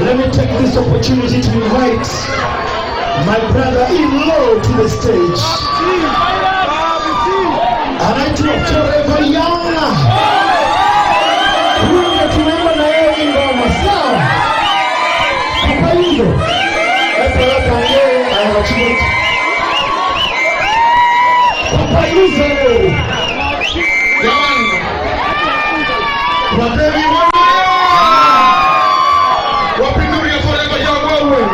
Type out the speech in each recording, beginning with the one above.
Let me take this opportunity to invite my brother-in-law to the stage. Anaitwa Forever Young. Huyu ndio tunaimba na yeye ngoma, sawa? Hapa hizo. Hapa yeye anachukua. Hapa hizo. Jamani. Wapeni wapinduri ya Forever Young wewe.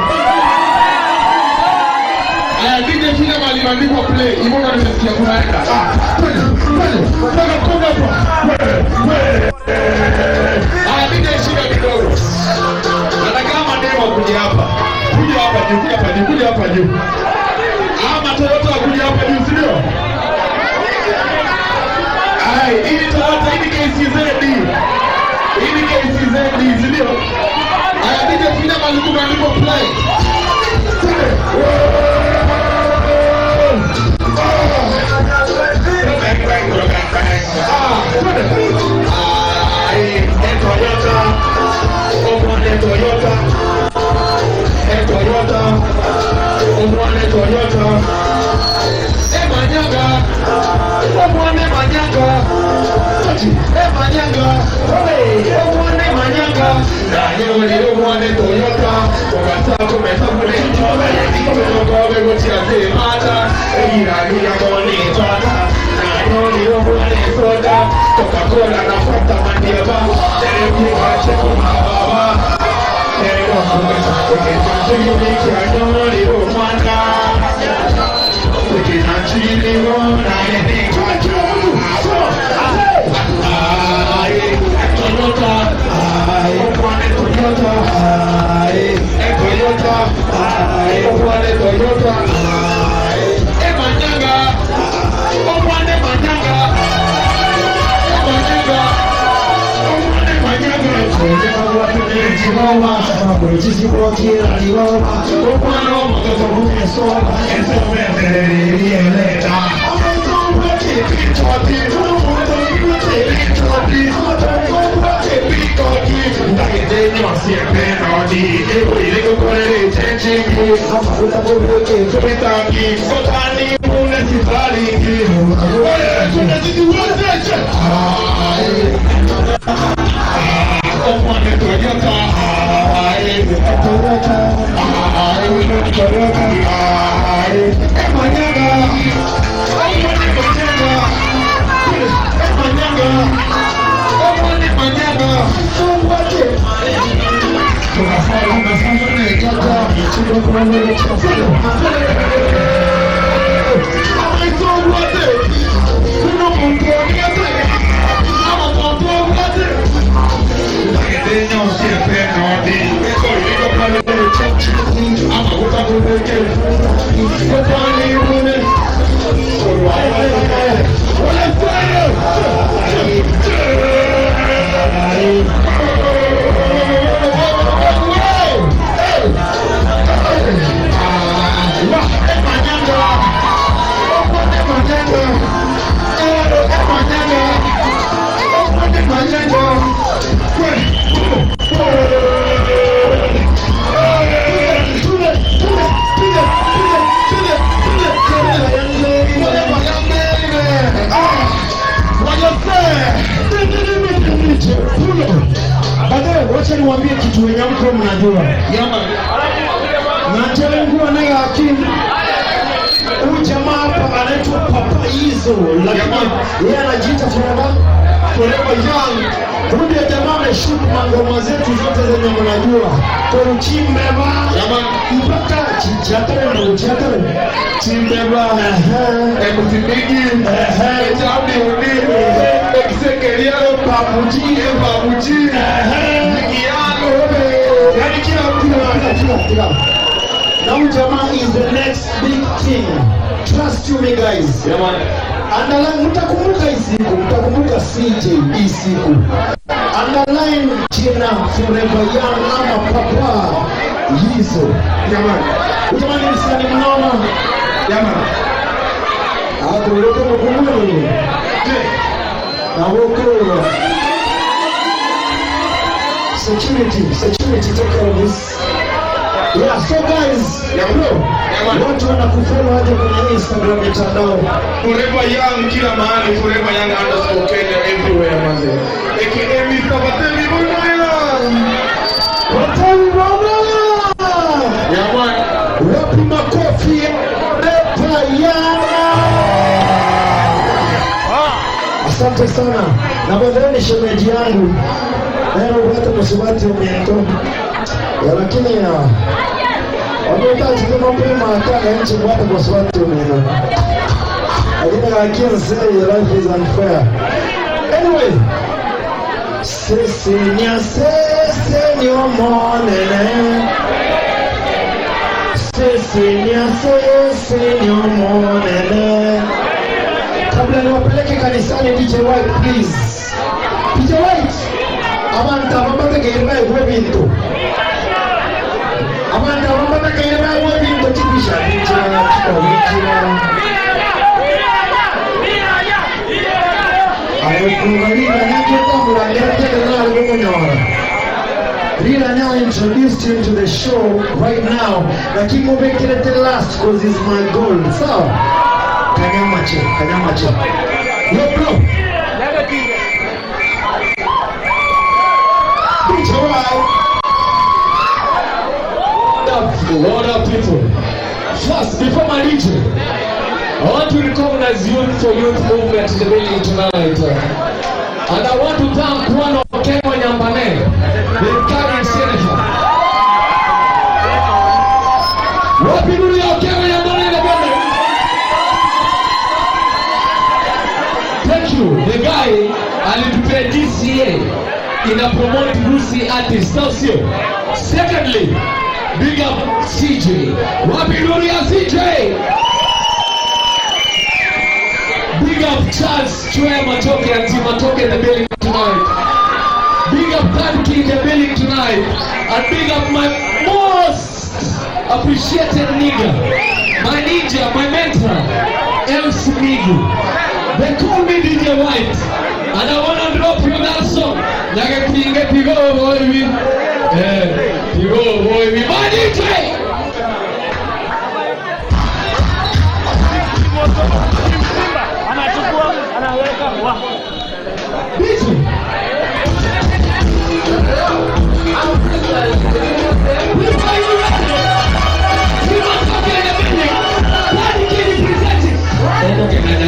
Aya, DJ fika mahali imeandikwa play. Hivyo ndo nimesikia kunaenda. Ah, twende, twende. Mpaka mkono hapa. Wewe. Aya, DJ shika kidogo. Nataka kama demo kuja hapa. Kuja hapa juu, kuja hapa juu, kuja hapa juu. Ama Toyota kuja hapa juu, si ndio? Ai, hii Toyota, hii ni KCZ. Hii ni KCZ, si ndio? Aya, DJ fika mahali kumeandikwa play. Twende. Coca-Cola na Fanta Mandiaba, mko mnajua. Yeah, man. Na nguo nayo akili. Huyu jamaa hapa anaitwa Papa Izo, lakini yeye anajiita Forever Young. Huyu ndiye jamaa ameshoot mangoma zetu zote zenye mnajua. Koruchimbeba mpaka Chichiatare na Chichiatare. Chimbeba. MC Biggie. Echabi Udi. Ekisekeliano Papuchi. Papuchi. Zikiano. Yaani kila mtu. Kila. Na huyu jamaa is the next big thing. Trust you me, guys. Yeah, man. Underline, mtakumbuka hii siku, mtakumbuka CJ hii siku. Underline jina Forever Young ama Papa Yizo. Yeah, man. Huyu jamaa ni msanii mnoma. Yeah, man. Akulete mkumuni. Na huko security, security, take care of this. Yeah, so guys, bro, Yeah, man. watu wanakufollow aje kwenye Instagram, mitandao? Forever Young kila mahali, ForeverYoung_Kenya everywhere, manze. AKA Mr. Batemi Bonaya. Watani bwana! Yeah, man. Wapi makofi ya Forever Young? Asante sana. Na baadaye ni shemeji yangu. Nero upate musubati ominto. Ya lakini ya wametaji kama mapema akana nchi kupata musubati ominto. Lakini I can't say life is unfair. Anyway, sisi ni sisi ni omonene. Sisi ni sisi ni omonene. Kabla niwapeleke kanisani, DJ White, please. DJ White. Abantu ababategeera kuba bintu. Abantu ababategeera kuba bintu kibisha bijira kikabijira. Ayokubalira naketambula ngerategera alikunyora. Rila now introduced him to the show right now. Lakini mubekere the last 'cause he's my gold. Sawa? Kanyamache, kanyamache. Yo, bro. DJ White. What up, people? First, before my DJ, I want to recognize Youth for Youth movement in the building tonight. And I want to thank one of Okengo Nyambane, the current senator. Wapi nuru ya Okengo Nyambane in the building? Thank you. The guy alitupea DCA ina promote Gusii artist, au sio? Secondly, big up CJ. Wapi nuru ya CJ? Big up Charles Chwea Matoke and Team Matoke in the building tonight. Big up Tanki in the building tonight. And big up my most appreciated nigga, my ninja, my mentor, MC Migu. They call me DJ White. And I wanna drop you that song. Nyagetinge tigo boy. Eh, tigo boy. My DJ! Anachukua, anaweka wa DJ! Are you ready? Team Matoke in the building. Party King presenting.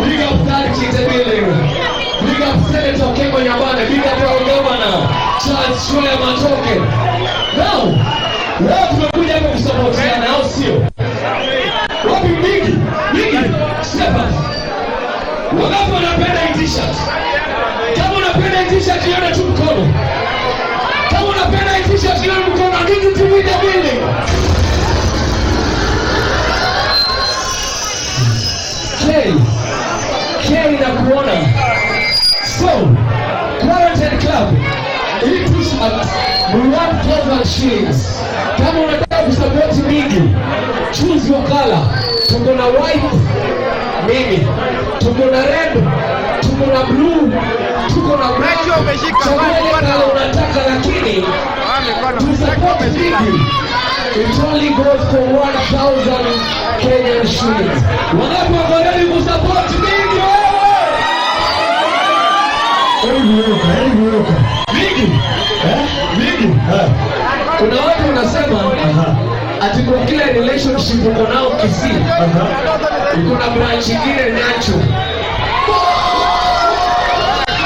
Big up Tarki in the building. Big up Senator Okengo Nyambane. Big up our governor Charles Chwea Matoke. Now, leo tumekuja hapa kusapotiana, au sio? Wapi Bigi? Bigi, step up. Wangapi wanapenda hii t-shirt? Kama unapenda hii t-shirt, nione tu mkono. Kama unapenda hii t-shirt, nione mkono. I need you to win the building. shillings. Kama unataka kusupport Migi, choose your color. Tuko na white, mimi, tuko na red, tuko na blue, tuko na black. Chagua ile color unataka, lakini to support Migi, it only goes for 1000 Kenyan shillings. Wangapi wako ready kusupport Migi wewe? Hebu weka, hebu weka. Migi. Eh? Migi. Eh. Kuna watu wanasema ati kwa kila relationship uko nao Kisii, uko na branch ingine Nyacho.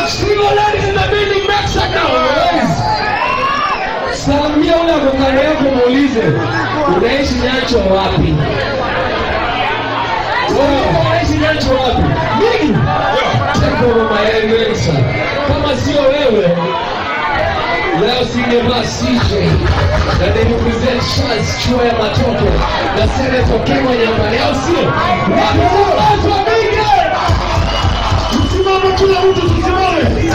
Single ladies in the building, make some noise. Salamia ule ako kando yako, muulize, "Unaishi Nyacho wapi?" Wewe unaishi Nyacho wapi? Migi. Take over my influencer. Kama sio wewe leo singevaa CJ na they represent Charles Chua ya Matoke na Senator Kemo Nyambane, au sio? Wapi wa Migi? Tusimame, kila mtu tusimame.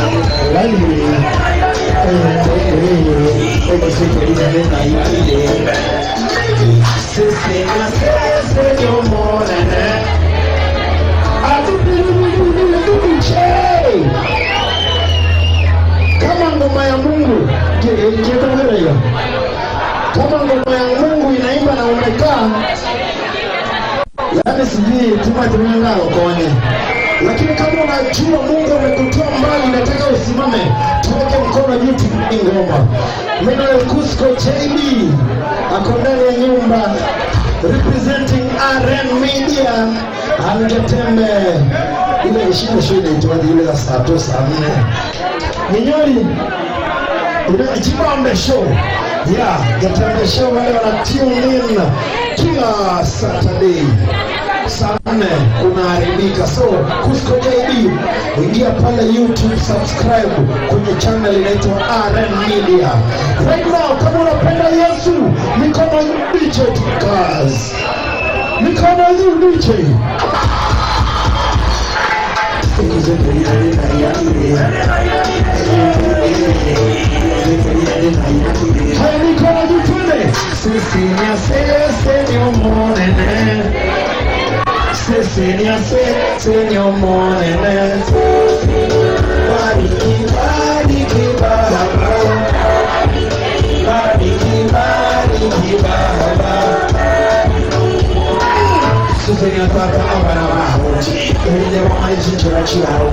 Kama ngoma ya Mungu kiekongera hiyo, kama ngoma ya Mungu inaimba na umekaa, yaani sijui tuma tumengalo konye, lakini kama unajua Mungu amekutoa mbali, nataka usimame, tuweke mkono juu, tupige ngoma. Mimi ni Cusco JB ako ndani ya nyumba representing RM Media Angetembe ile ishinde show inaitwaje ile ya saa 3 saa 4 Minyori ile Jibambe show, yeah, Getembe show, wale wana tune in kila Saturday saa 4 kunaharibika. So Cusco JB, ingia pale YouTube, subscribe kwenye channel inaitwa RM Media. Right now, kama unapenda Yesu, mikono DJ Tukaz, mikono juu DJ. Haya, mikono juu, twende. Sisi ni asese ni omonene. Sisi ni asese ni omonene. Bariki, bariki Baba. Bariki, bariki Baba. Sisi tata abana baho erinde bamali chincora chiaro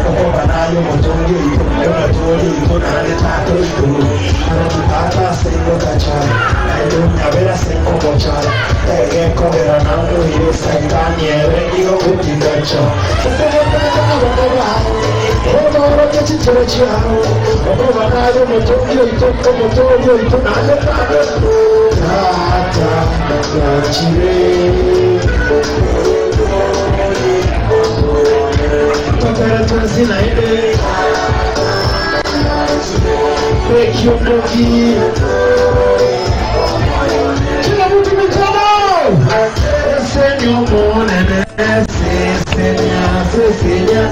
okoba nayo motongi ito motongi ito nane tato ito anati tata sengo tacha nayo nyabera sengo bocha ege kogera nangu ire saitani ere igo kutindacha. Sisi tata abana baho Oboro chincora chiaro okoba nayo motongi ito motongi ito nane tato tata nachire. Totera twazinaide Ekyomogi. Kila mtu mikono. Senyo monene sesenya sesenya.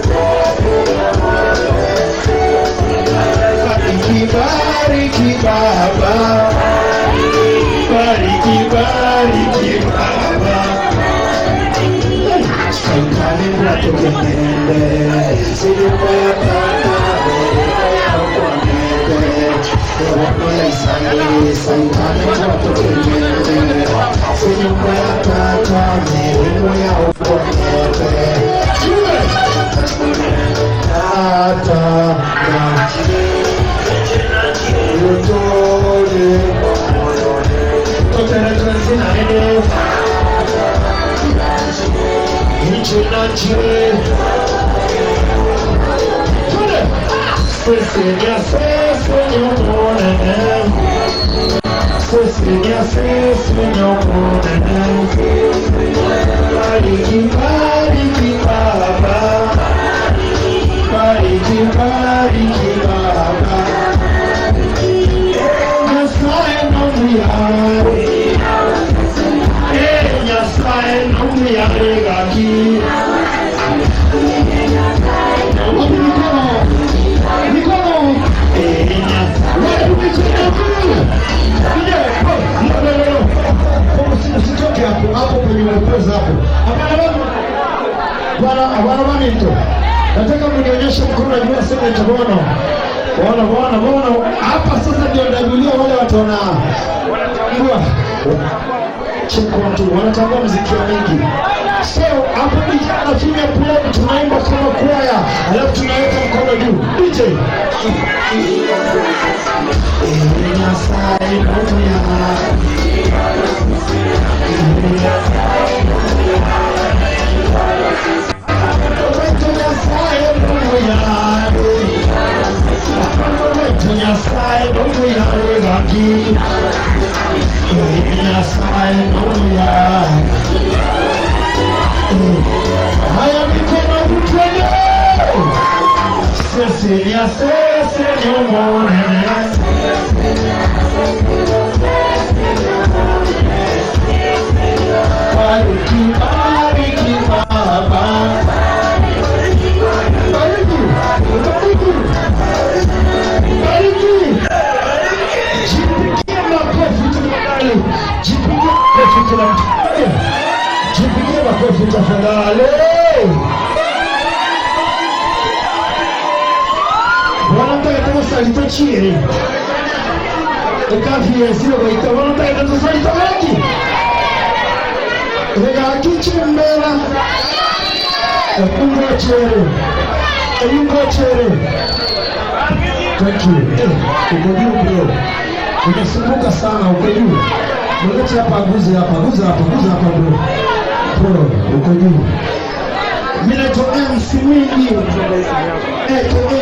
Bariki bariki Baba. Bariki bariki Baba. Saitani mnatokenende sinyumba ya tata bereko ya ukonende ewono ya isani saitani mnatokenende sinyumba ya tata bereko ya ukonende tata na utole totera twazinaende Ichi-nachi. Sesenya, sesenya, monene. Sesenya, sesenya, monene. Bariki, bariki Baba. Bariki, bariki Baba. Nyasaye nomuyare. Nyasaye nomuyare gaki. Wapi mikono? Mikono. Wapi Mikono juu. DJ, no, no, no, no. Usitoke hapo, hapo penye umepoza hapo. Hapana baba. Bwana, bwana Manito. Nataka mnionyeshe mkono, najua sema itaona. Bwana, bwana, bwana. Hapa sasa ndio ndajulia wale watu wanatambua. Check one two, wanatambua muziki wa mingi. So hapo DJ anafinya play, tunaimba kama kwaya, alafu tunaweka mkono juu. DJ. Nyasaye moto ya Nyasaye moto ya gaki. Nyasaye moto ya. Haya, mikono twende. Cecilia, Cecilia, morena. Bariki, bariki baba. Bariki, bariki, bariki. Jipigie makofi tafadhali. Jipigie makofi kila mtu. Jipigie makofi tafadhali. Bwana salito chini. Ekafi yesiro goita bwana taka salito gaki. Ega kichimbela. Ekungo chere. Ekungo chere. Thank you. Uko juu bro. Umesumbuka sana, uko juu. Mlete hapa, guze hapa, guze hapa, guze hapa bro. Bro, uko juu. Mimi naitwa MC Wingi, aka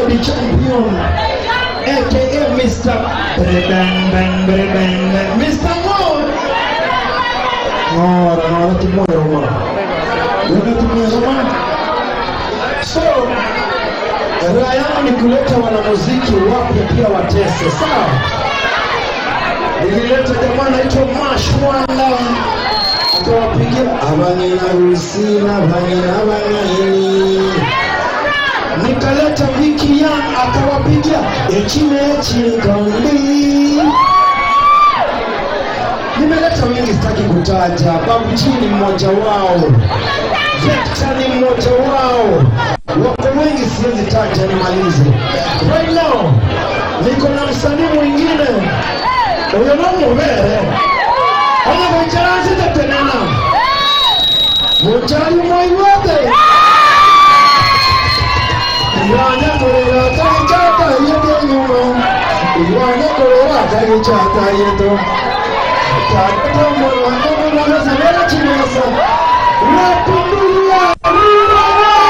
the champion, aka Mr. Bang Bang Bang Bang, Mr. Mo. Ngora, ngora tumoyo ngora. Unatumia zamani. So, raha yangu ni kuleta wanamuziki wapya pia watese, sawa? Nilileta jamaa anaitwa Mashwanda, akawapigia abangina rusina bangina bangini. Nikaleta Vicky Young akawapigia echime chinkondi. Nimeleta wengi, sitaki kutaja. Babu G ni mmoja wao, Vector ni mmoja wao, wako wengi siwezi taja nimalize. Right now niko na msanii mwingine uyo nomubere ona mucharanzite tenena muchari moiwete Iwana korera tagichata yeto nyuma, Iwana korera tagichata yeto Tato mwana mwana sabera chimesa Rapindulia rura.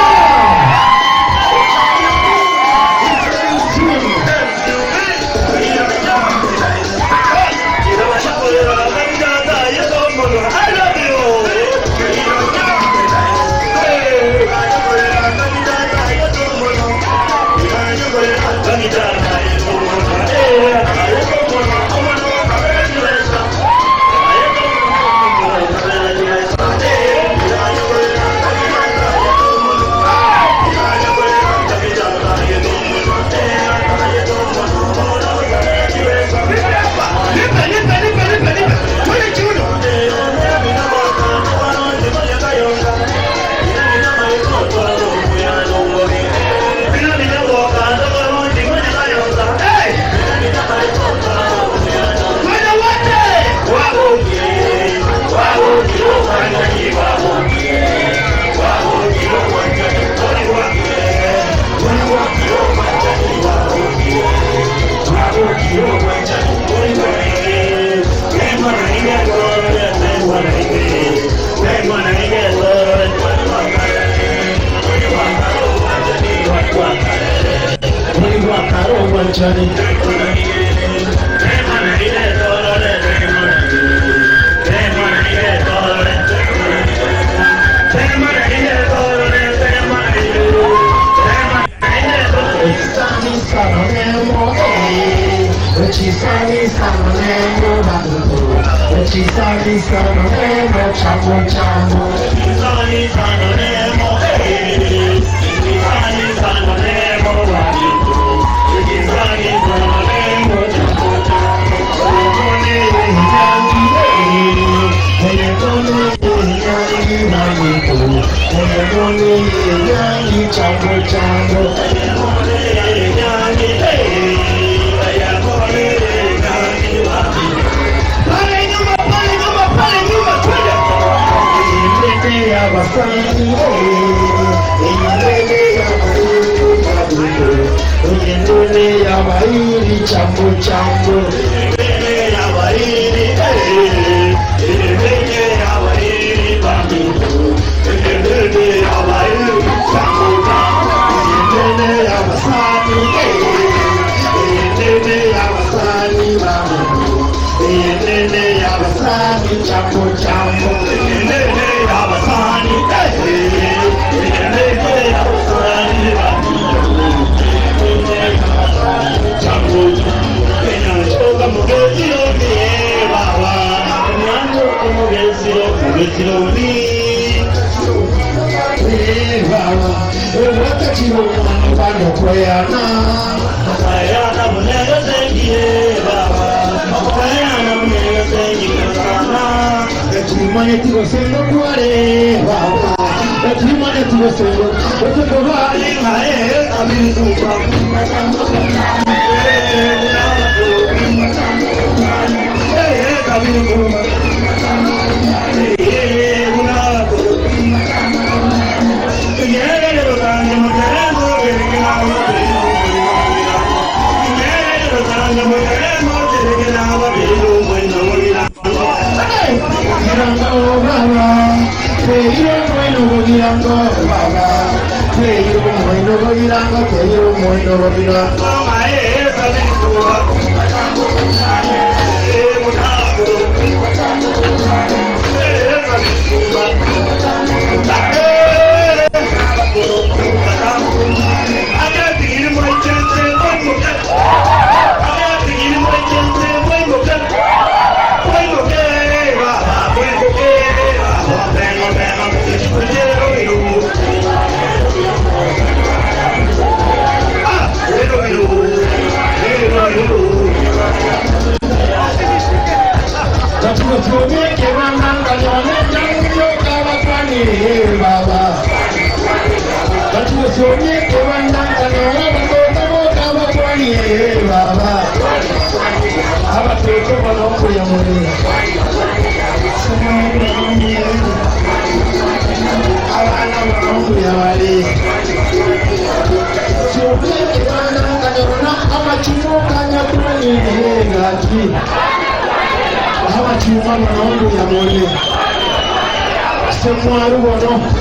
Oyemone nyangi chambo chambo. Pale nyuma, pale nyuma, pale nyuma, twende. Mbele ya basani, mbele ya mbele ya bairi chambo chambo. Mbele ya baridi, mbele ya baridi, mbele ya baridi, changu changu. Mbele ya basani, mbele ya basani, mbele ya basani chambo chambo. Mbele ya basani, mbele ya basani, changu changu.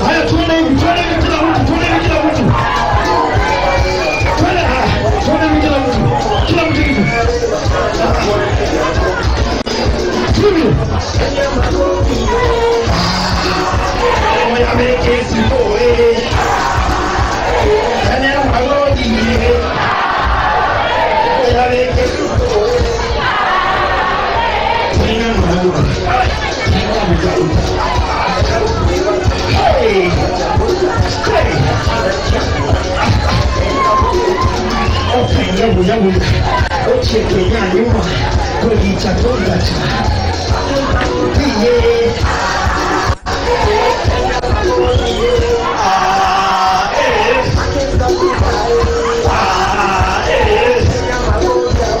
Haya, tuende hivi, tuende hivi kila mtu, tuende hivi kila mtu. Twende, tuende hivi kila mtu. Kila mtu hivi. Hivi. Oya meke sipoe. Ene magodi. Oya meke sipoe. Tena magodi. Tena magodi. Hey! Hey! Okay, yabu yabu. Ocheke nyanyuma. Kogicha kogacha. Yeah. Ah, eh. Ah, eh.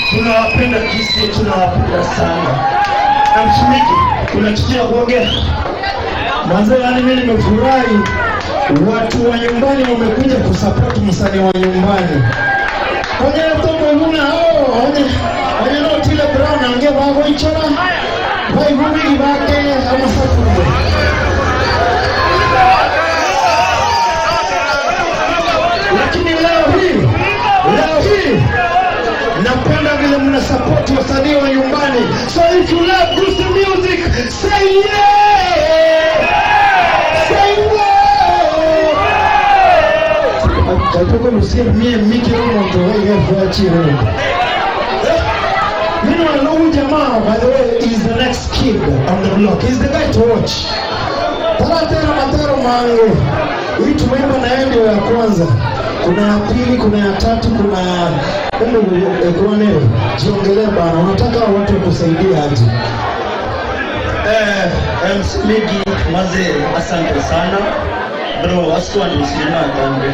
Tunawapenda Kisii, tunawapenda sana. MC Miki, kuna kitu ya kuongea? Manze, yani mimi nimefurahi, watu wa nyumbani wamekuja kusupport msanii wa nyumbani. Onye tombo huna hao, onye onye no Otile Brown ange bago ichora. Bai bubigi bake amasakunde. Lakini leo hii napenda vile mna support wasanii wa nyumbani. So if you love Gusii music, say yeah! Say yeah! Katoko lusie mie miki romo ndo wewe kwa chiro. Meanwhile, huyu jamaa, by the way, is the next kid on the block. He's the guy to watch. Taratera matero mangu. Hii tumeimba na yeye ndio ya kwanza. Kuna ya pili, kuna ya tatu, kuna ya Ekuanere. Jiongelee bana, unataka watu wakusaidie aje? MC Migi maze, asante sana bro, asikuwa ni msilima tambe.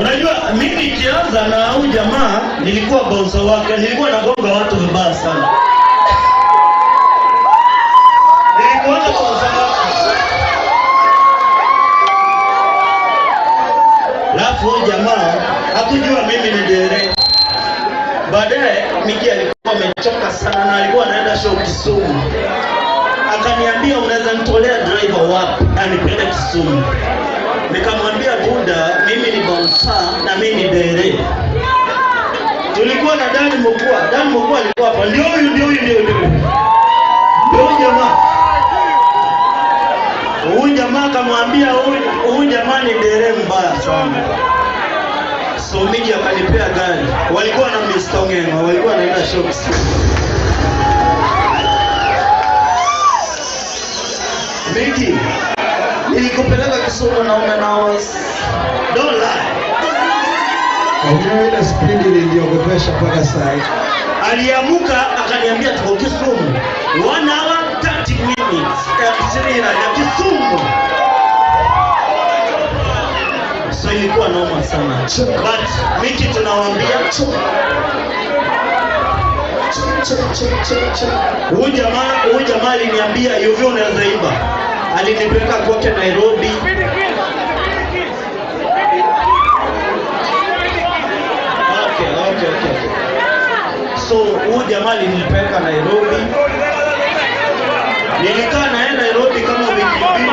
Unajua mimi nikianza na huyu jamaa nilikuwa bouncer wake, nilikuwa nagonga watu vibaya sana. Nilikuwa bouncer wake. Alafu huyu jamaa hakujua mimi ni dere. Baadaye Migi alikuwa amechoka sana na alikuwa anaenda show Kisumu. Akaniambia, unaweza nitolea driver wapi anipeleke Kisumu? Nikamwambia buda, mimi ni bouncer na mimi ni dere. Tulikuwa na Dani Mokua. Dani Mokua alikuwa hapa. Ndio huyu, ndio huyu, ndio huyu. Ndio huyu jamaa. Huyu jamaa akamwambia huyu jamaa ni dere mbaya sana. So Migi akanipea gari. Walikuwa na Mr. Ong'eng'o, walikuwa wanaenda show Kisumu. Migi, nilikupeleka Kisumu na umenaos. Don't lie. Unajua ile spidi iliniogopesha mpaka saa hii. Aliamuka akaniambia tuko Kisumu. 1 hour 30 minutes. MC ya Kisumu. So ilikuwa noma sana. But Miki tunawaambia huyu jamaa aliniambia hivyo unaweza imba. Alinipeleka kwake Nairobi. Okay. So huyu jamaa alinipeleka Nairobi. Nilikaa naye Nairobi kama wiki mbili.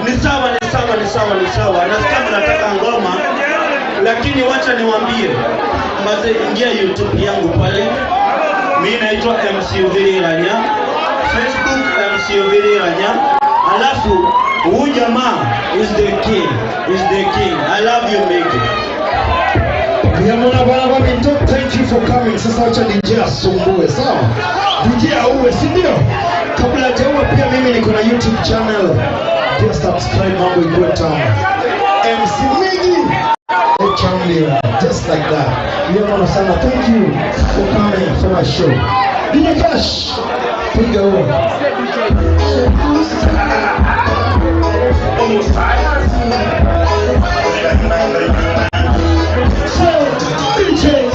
Ni sawa, ni sawa, ni sawa, ni sawa. Nasikia mnataka ngoma, lakini wacha niwaambie. Maze, ingia YouTube yangu pale. Mimi naitwa MC Uviri Ranya. Facebook MC Uviri Ranya. Alafu huyu jamaa is the king, is the king. I love you Migi. Yamona bana Babinto, thank you for coming. Sasa acha DJ asumbue, sawa? DJ auwe, si ndio? Kabla hajaua pia mimi niko na YouTube channel. Pia subscribe, mambo ikuwe tamu. MC Migi, the champion, just like that. Yamona sana, thank you for coming for my show. DJ Cash, piga huo. So, DJ.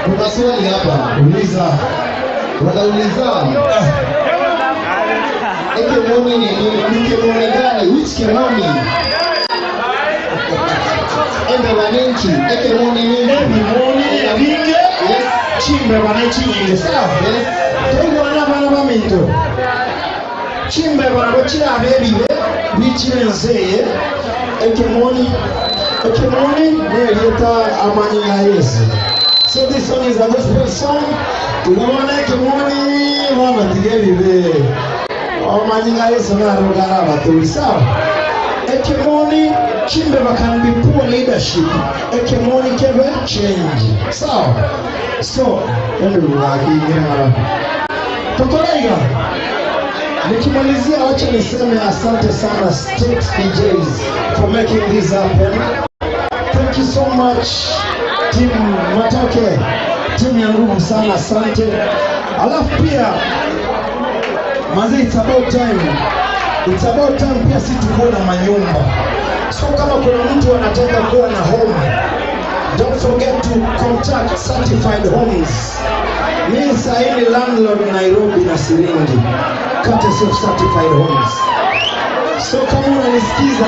Kuna swali hapa. Uliza. Wanauliza Ekemoni ni nini? Ni kemoni gani? Which kemoni? Embe wanenchi. Ekemoni nini? Ebimoni ebinge. Yes. Chimbe bana chinyinge sawa. Yes. Tugwana bana baminto. Chimbe bana bokiraba ebibe bikira ensi eye. Ekemoni. Ekemoni nerieta amanyi ga Yesu. So this song is a gospel song. Tugabana ekemoni bana tiga ebibe. Amanyi ga Yesu narugara abatuli sawa. Ekemoni chimbeba can be poor leadership. Ekemoni kebe change. Sawa. So, endo Tokolaiga. Nikimalizia wacha niseme asante sana State DJs for making this happen. Thank you so much team Matoke, timu ya nguvu sana, asante. Alafu pia manze, it's about time, it's about time pia si tukuwe na manyumba. So kama kuna mtu anataka kuwa na home, don't forget to contact Certified Homes. Mi sahii ni landlord Nairobi na Siringi, courtesy of Certified Homes. So kama unanisikiza